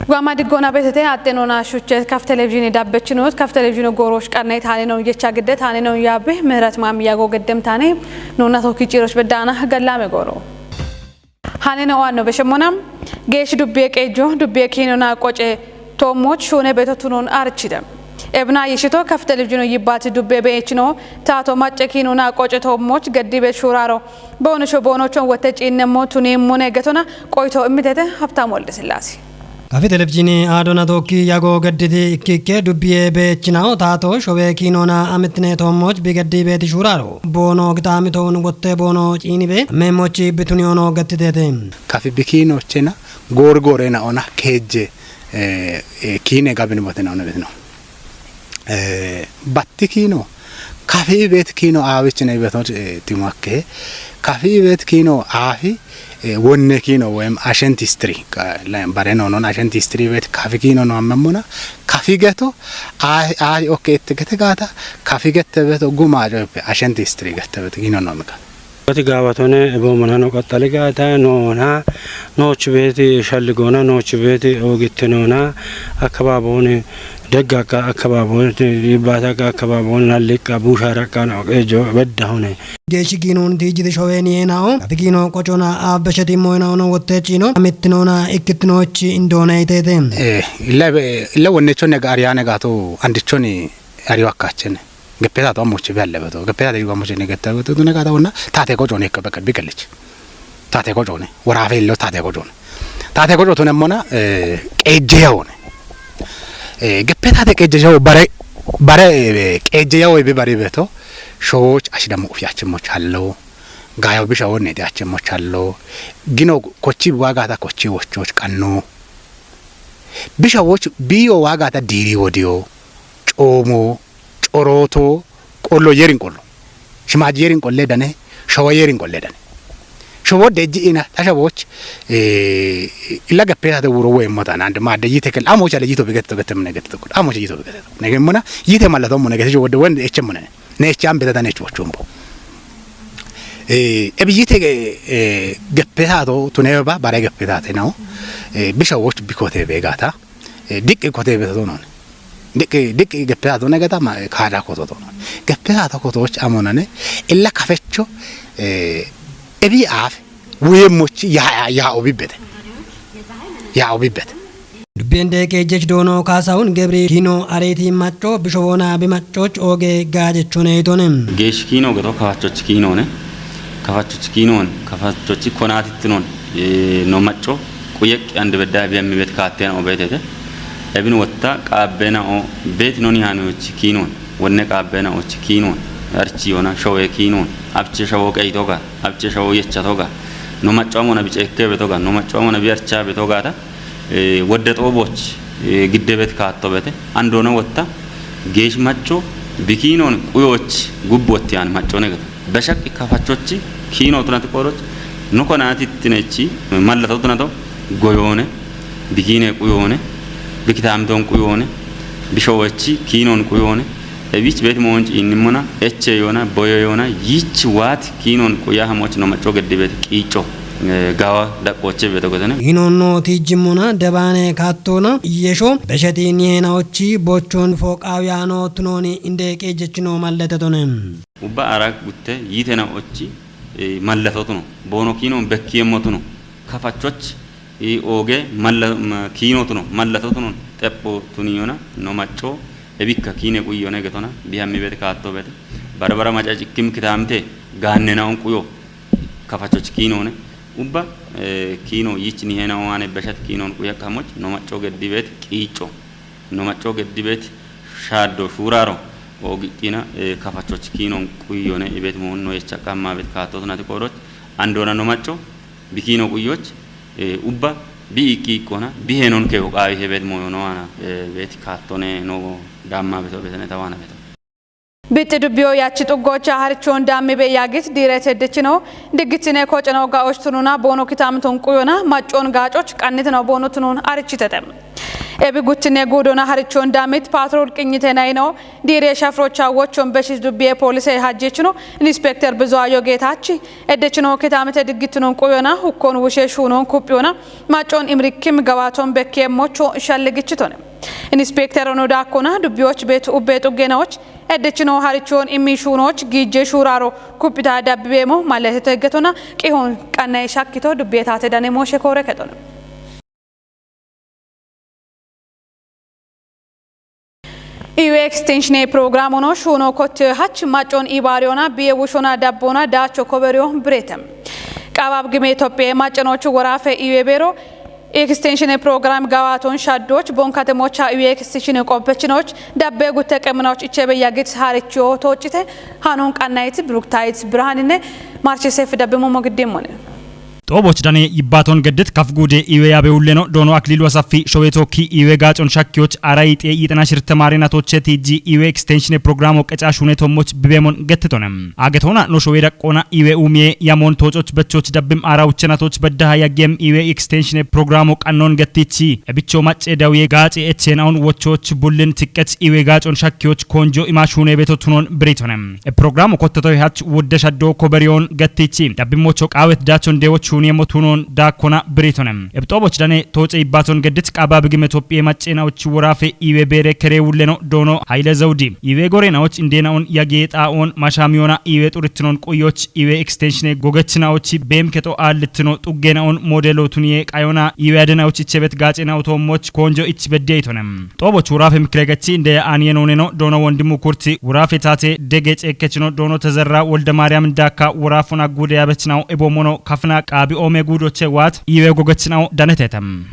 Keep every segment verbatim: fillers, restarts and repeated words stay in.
Guama diggoona betete atte nona shuche kaf televizhiine dabbechi noot kaf televizhiine goorosh qarnay taane non yecha gidde taane non yabbe mihrat maam yago geddem taane nona tokki cirosh beddaana gallame gooro. Hane no anno beshemona geesh dubbiye qeejjo dubbiye kiinona qoce toommoch shuune beto tunon archide. Ebna yishito kaf televizhiino yibbaati dubbe beechino taato macce kiinona qoce toommoch geddibe shuuraro boonisho boonochon wotte ciinnemmo tuni mune getona qoyto immitete Habtaam Woldesillaase. Kafi televizhiine aadona tookki yago gedditi ikkikke dubbiye beechinaho taato showe kiinona amittine toommoch bi geddibeeti shuuraro boono gitaamitoon wotte boono ciinibe meemmochi bituniyoono gettiteete. Kafi bikiinochena goori goorena ona keejje, eh, eh, kiine gabini botena ona betino. Eh, batti kiino, kafi beet kiino aawichine beto, eh, timakke. Kafi beet kiino aafi, eh, wonne kiino woyim ashent history. Ka-, la-, bare no non ashent history beet kafi kiino no ammemmona. Kafi geto, aafi, aafi okke itte gete gaata, kafi gette beto guma ajoype ashent history gette beto kiino no ammeka. Ati gaabatone ebo manano qaxxali gaata noona noochi beeti shalligoona noochi beeti ogitte noona akkabaaboni deggaqa akkabaaboni yibbaataqa akkabaaboni nalliqqa buushaaraqqaana oqeejo beddahone. Geeshshi giinoon tiijjiti showeeni yeenaho. Gafi giino qocona aabbesheti moyinahono wotteechino amittinoona ikkittinoochi indoona yiteete. Eh, illa be-, illa wonnechonne ga ariyaane gaato andichoni ariyo akkaachene. Geppetaatu ammochi be allebeto. Geppetaate yugo ammochi ne getta beto. Tune gaata wonna taate gocoone ikka beqel biqellich. Taate gocoone. Woraafe illo taate gocoone. Taate goco tune mona, eh, qeejje yawoone. Eh, geppetaate qeejje yawo bare, bare, eh, qeejje yawo ibe bare beto. Shooch ashidamo ufi achimmo challo. Gaayo bisha wonne de achimmo challo. Gino kochi waagata kochi wochoch qanno. Bisha woch biyo waagata diiri wodiyo. Coomo. Corooto, qollo yerin qollo. Shimaaji yerin qolle dane, showa yerin qolle dane. Showo deji ina, tasha woch, eh, illa geppe hate wuro we mota, nande ma de yite kel, amo chale yito bigeto, gete mene gete ko. Amo chale yito bigeto. Nege mona, yite mala to mona gete showo de wen eche mona. Ne eche ambe da ne chuo chumbo. Eh, ebi yite ge, eh, geppe hato, tuneba, bare geppe hate, no? Eh, bisha woch bikote begata. Eh, diqqi kote beto non. Diqqi, diqqi geppe hato ne gata ma, eh, kaada koto to non. Geppe hato koto och amonane, illa kafecho, eh, ebi af, wuye mochi ya, ya, ya obibbete. Ya obibbete. Dubbiyen deeqe jech doono kaasahun gebri kiino areeti macco bishowoona bi maccoch ooge gaajechone yitone. Geesh kiino geto kafachoch kiinone. Kafachoch kiinon, kafachoch konaatittinon, eh, no macco quyeqqi ande bedda bi ammi bet kaatteena obeetete. Ebin wotta qaabbeena'o beeti noni haanoyochi kiinon, wonne qaabbeena'ochi kiinon, archi yoona showe kiinon, abche shawo qeyitoga, abche shawo yechatoga, no macco amona biceekke betoga, no macco amona bi archa betogata, eh, wodde xooboch, eh, gidde bet kaattobete, andoona wotta, geesh macco, bi kiinon quyoch gubbotti aan maccone geto. Beshaqqi kafachochi kiino tunati qooroch, no konaatittinechi, mallato tunato, goyoone, bi kiine quyoone, bi kitaamitoon quyoone, bi showechi kiinon quyoone, ebich beeti moonchi innimona, eche yoona, boyo yoona, yich waati kiinon quya hamoch no macco geddi beeti qiicco, eh, gawa daqqooche beeto gotene. Inonno tiijjimmona debaane kaattoona, yesho, besheti niyeena ochi, bochon fooqaawiyaano tunooni inde qeejjechino malletetone. Ubba ara gutte yitena ochi, eh, mallatotuno. Boono kiino bekkiyeemmotuno. Kafachoch, eh, ooge malla-, ma-, kiinotuno. Mallatotuno. Xepho tuniyona. No macco. Ebikka kiine quyiyone getona. Bihammi bete kaatto bete. Bara bara maca cikkim kitaamite. Gaannena on quyo. Kafachoch kiinone. Ubba, eh, kiino yich niheena owaane beshat kiinon quya kamoch. No macco geddi beet qiicco. No macco geddi beet shaaddo shuuraaro oogiqqina, eh, kafachoch kiinon quyiyone ibet moon no yecha qamma bet kaatto tunati qooroch. Andoona no macco bi kiino quyoch, eh, ubba bi iqqi iqqona bi heenon keho qaawi hebet moyo no ana, eh, bet kaattone no damma beto betene tawana beto. Bitti dubbiyo yachi xuggocha harichon dammi be yagit diirete dichino diggitine kooceno gaoch tununa boono kitaamton quyona maccon gaacoch qannitino boono tunun arichitete. Ebi guttinne guudona harichon daamit paatrool qinyite nayino diire shafrocha wochon beshis dubbiye poolise hajjechino inspekter Bizaayo Geetaachi eddechino kitaamite diggittunon quyona hukkon wushe shuunon kuphiyona maccon imirikkim gawaaton bekkeemmocho shalligichitone. Inspekter ono daakkona dubbiyoch beetu ubbe xuggenawoch eddechino harichon immi shuunoch giijje shuuraaro kuphita dabbibeemo malletete getona qihon qannaye shakkito dubbiyetate dane mooshe koore ketone. Iwe extension program ono shuno kotte hach maccon ibariyona biye wushona dabbona dacho koberiyo birete. Qabab gime Itophiya maccanochu worafe iwe bero extension program gawaton shaddoch bon katemocha iwe extension qobbechinoch dabbe gutte qeminoch ichebe yagit haricho tochite hanon qannayit Bruktayit Birhanine Marche Sef dabbe momo giddimone. Xooboch dane yibbaaton geddit kaf guude iwe yaabe ulleno doono Akliilu Asaffi showe tookki iwe gaacon shakkiyoch ara yiixe yiixena shirte maare natoche tiiji iwe extension programo qeca shuune tommoch bibeemon gettitone. Agetona no showe daqqoona iwe uumiye yamoon toococh bechoch dabbim ara uche natoch beddaha yaggem iwe extension programo qannon gettichi. Ebicho macce dawiye gaaci echenaon wochoch bullin tiqqech iwe gaacon shakkiyoch konjo ima shuune beto tunon biritone. E programo kottetoy hach wudde shaddo koberiyon gettichi. Dabbimocho qaawet daachon deewoch shuuniyemmo tunon daakkona biritone. E bixooboch dane tooce ibbaaton geddit qaaba bigime Itophiye macceenawoch woraafe iwe beere kere wulleno doono Hayile Zawudi. Iwe goreenawoch indeenaon yageexaon mashaamiyona iwe xurittinon quyoch iwe extensione gogechinawoch beem kexo aallittino xuggeenaon moodelo tuniye qayona iwe adenawoch ichebet gaaceenawo toommoch konjo ich beddeytone. Xooboch wuraafe mikiregechi inde aaniyenooneno doono Wondimu Kurti wuraafe taate dege ceekkechino doono Tezerra Wolde Maariyaam daakka wuraafon agguude yaabechinawo eboomono kafina qaabi oome guudoche waat iwe gogechinawo danetetem.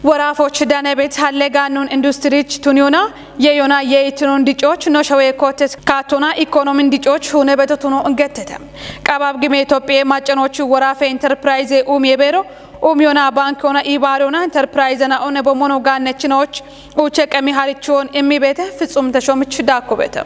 Woraafoch danebet halle gaannun industirich tuniyona yeyona yeeyittinon dicoch no showe kootes kaattona ikoonomin dicoch hunebeto tuno gettete. Qabab gime Itophiye maccanoch woraafe enterprise uumiye beero Umiyona bankiyona ibaariyona enterpirayzena one bommono gaannechinoch uche qemi harichon immi beete Fitsum Teshomich daakko beete.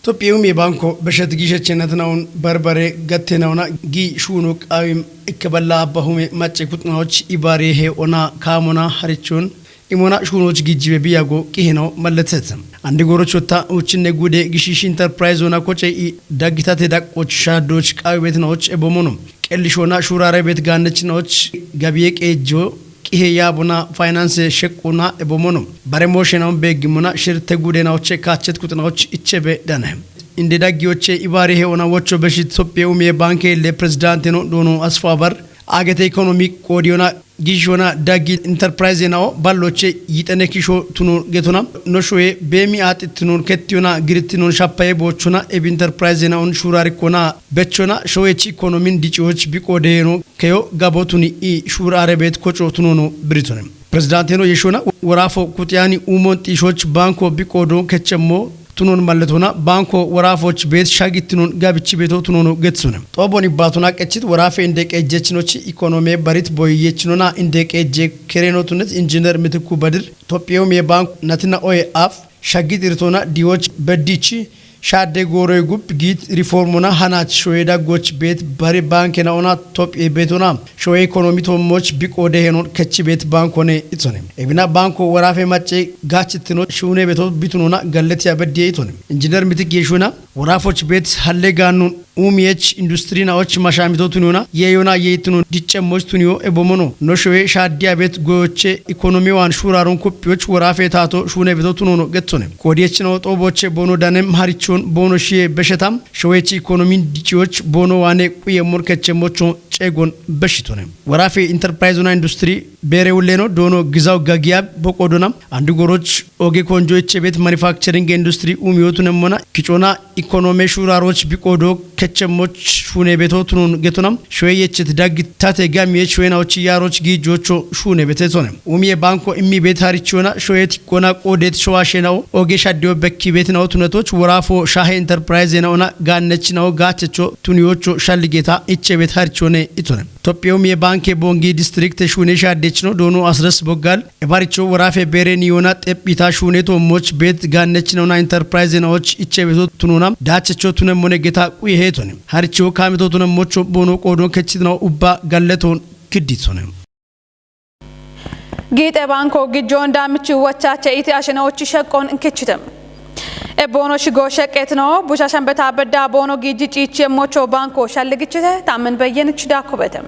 Tophiya umiye banko beshet giishechennatinaun barbare gattenauna gi shuuno qaawim ikke balla abba hume macce kuxunawoch ibaare he ona kaamona harichon imona shuunoch giijjibe biyago qihenau mallethet. Andi gorochotta uchinne gude gishish enterpirayzona koce i daggitate daqqoch shaaddoch qaawibetinawoch ebomono. Qellishona shuuraarebet gaannechinawoch gabiye qeejjo qihe yaabona faynanse sheqquna ebomono. Bare mooshenaun beeggimona shirte gudenawoche kaachet kuxinawoch ichebe dane. Inde daggiyoche ibaari he ona wocho beshi Tophiya umiye banke le pirezidaanteno doono Asfaw Abar agete ekonomi qoodiyona giishona daggi enterpirayzenawo balloche yiixene kisho tuno getona. No shoye beemi aaxittinon kettiyona girittinon shapaye boochona ebi enterpirayzenaun shuuraarikkona bechona shoyechi ekonomin diciyoch biqoodeyeno keyo gabotuni i shuuraarebet koco tunono biritone. Pirezidaanteno yeshona woraafo kuxiyani uumon xiishoch banko biqoodon kechemmo tunon malletona banko woraafoch beet shagittinon gabichi beto tunono getsone. Xoobon ibbaatona qechit woraafe inde qeejjechinochi ikonome barit boyyechinona inde qeejje kerenotunet injiner Mitikku Badir Tophiya umiye bank natina oye af shaggit irtona diyoch beddichi shaadde gooroy gub giit riformona hanach shoye daggoch beet bari banke naona Tophiya beetona shoye ekonomi toommoch biqoode henon kechi beet bankone itsone. Ebina banko woraafe macce gaachittino shuune beto bitunona galletiya beddiye itone. Injiner Mitik yeshuna woraafoch beet halle gaannun uumiyech industrinawoch mashaamito tuniyona yeeyona yeeyittinon diccemmoch tuniyo ebomono. No shoye shaaddiya beet goyoche ekonomiwan shuuraaron kuppiyoch woraafe taato shuune beto tunono getsone. Qoodiyechinawo xooboche boono danem harichon boono shiye beshetam shoyechi ekonomin diciyoch boono waane quye morkechemmocho ceegon beshitone. Woraafe enterpirayzona industri beere wulleno doono Gizaw Gagiyab boqoodona andi goroch oge konjo ichebet manufacturing industri umiyotunemmona kicoona ikonome shuuraaroch biqoodo kechemmoch shuune beto tunon getona shoye yechet daggi tate gamiye shuwenawoch yaaroch giijocho shuune betetone. Umiye banko immi beet harichona shoye tikkona qoodet showa shenawo oge shaddiyo bekki beetinawo tunetoch woraafo shaahe enterpirayzenaona gaannechinawo gaachecho tuniyocho shalligeta ichebet harichone itone. Tophiya umiye banke bongi distrikte shuune shaaddechino doono Asres Boggal ebaricho woraafe beere niyoona xephita shuune toommoch beet gaannechinauna enterpirayzenawoch ichebeto tunona daachecho tunemmone geta quye heetone. Haricho kaameto tunemmocho boono qoodon kechitinawo ubba galleton kidditone. Giixe baanko gijjoon daammichi wochaache iti ashenochi sheqqoon inkichite. Ebboono shigoo sheqqeetino busha shambeta bedda boono giijji ciichi emmocho baanko shalligichite taammin beyyenich daakkubete.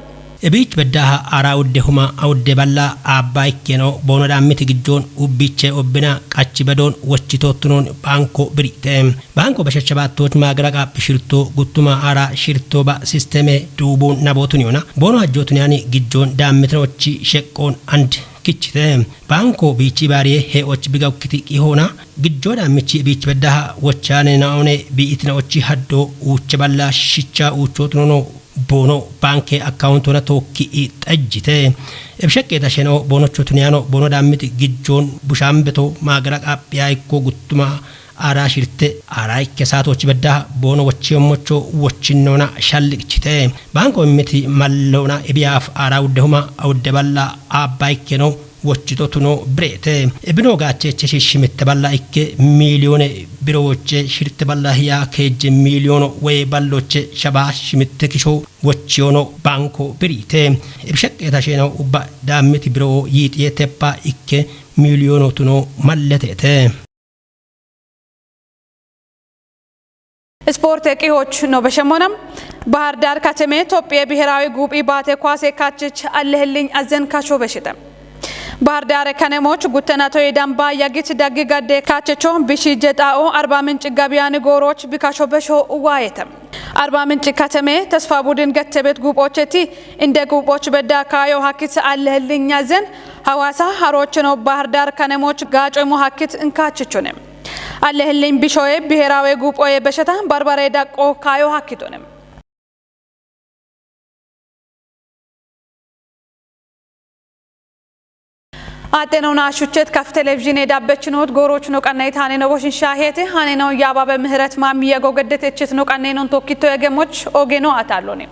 Ebiich beddaha ara udde huma awudde balla abba ikkeno boono daammiti gijjoon ubbiche obbina qachi bedoon wochitoottunoon baanko biri'te. Baanko bashashabaattoot maagara qaaphi shirto guttuma ara shirto ba sisteme duubuun nabootun yona. Boono hajjootun yani gijjoon daammitinochi sheqqoon and kichite. Baanko biichi baariye hee'och biga ukkiti qihoona. Gijjoo daammichi biich beddaha wochaane naone bii'itinochi haddo uuche balla shicha uuchootunono boono baanke akkaawuntona tookki i xajjite. Ebishaqqeeta sheno boonocho tuniyano boono daammiti gijjoon bushaambeto maagara qaaphiya ikko guttuma ara shirte ara ikke saatoochi beddaha boono wochiyommocho wochinnoona shalligichite. Baanko immiti malloona ebiyaaf ara udde huma awudde balla abba ikkeno wochitotuno bireete. Ebino gaacheche shishimitte balla ikke miiliyoone biro woche shirte balla hiya keejje miiliyoono woye balloche shaba shimitte kisho wochiyoono baanko biriite. Ebishaqqeeta sheno ubba daammiti biro yiixiye teppa ikke miiliyoonotuno malleteete. ስፖርት የቂሆች ነው በሸሞነም ባህር ዳር ከተሜ ኢትዮጵያ ብሔራዊ ጉቢ ባቴ ኳሴ ካችች አለህልኝ አዘን ካሾ በሽተ። ባህር ዳር ከነሞች ጉተናቶ የዳንባ ያጊት ዳጊ ጋዴ ካችቾ ቢሺ ጀጣኦ አርባ ምንጭ ገቢያ ንጎሮች ቢካሾ በሾ ዋየተም። አርባ ምንጭ ከተሜ ተስፋ ቡድን ገተቤት ጉቦችቲ እንደ ጉቦች በዳ ካዮ ሀኪት አለህልኝ አዘን ሐዋሳ ሐሮች ነው ባህር ዳር ከነሞች ጋጮሞ ሀኪት እንካችቹንም። አለህልኝ ቢሾዬ ብሔራዊ ጉቦዬ በሸታ በርበሬ ዳቆ ካዮ ሀኪቶንም። አጤነውና ሹቼት ከፍ ቴሌቪዥን የዳበችኖት ጎሮች ነው ቀናይት ሀኔ ነው ቦሽን ሻሄቴ ሀኔ ነው የአባበ ምህረት ማሚ የጎገደት የችት ነው ቀናይ ነው ቶኪቶ የገሞች ኦጌኖ አታሎኔ።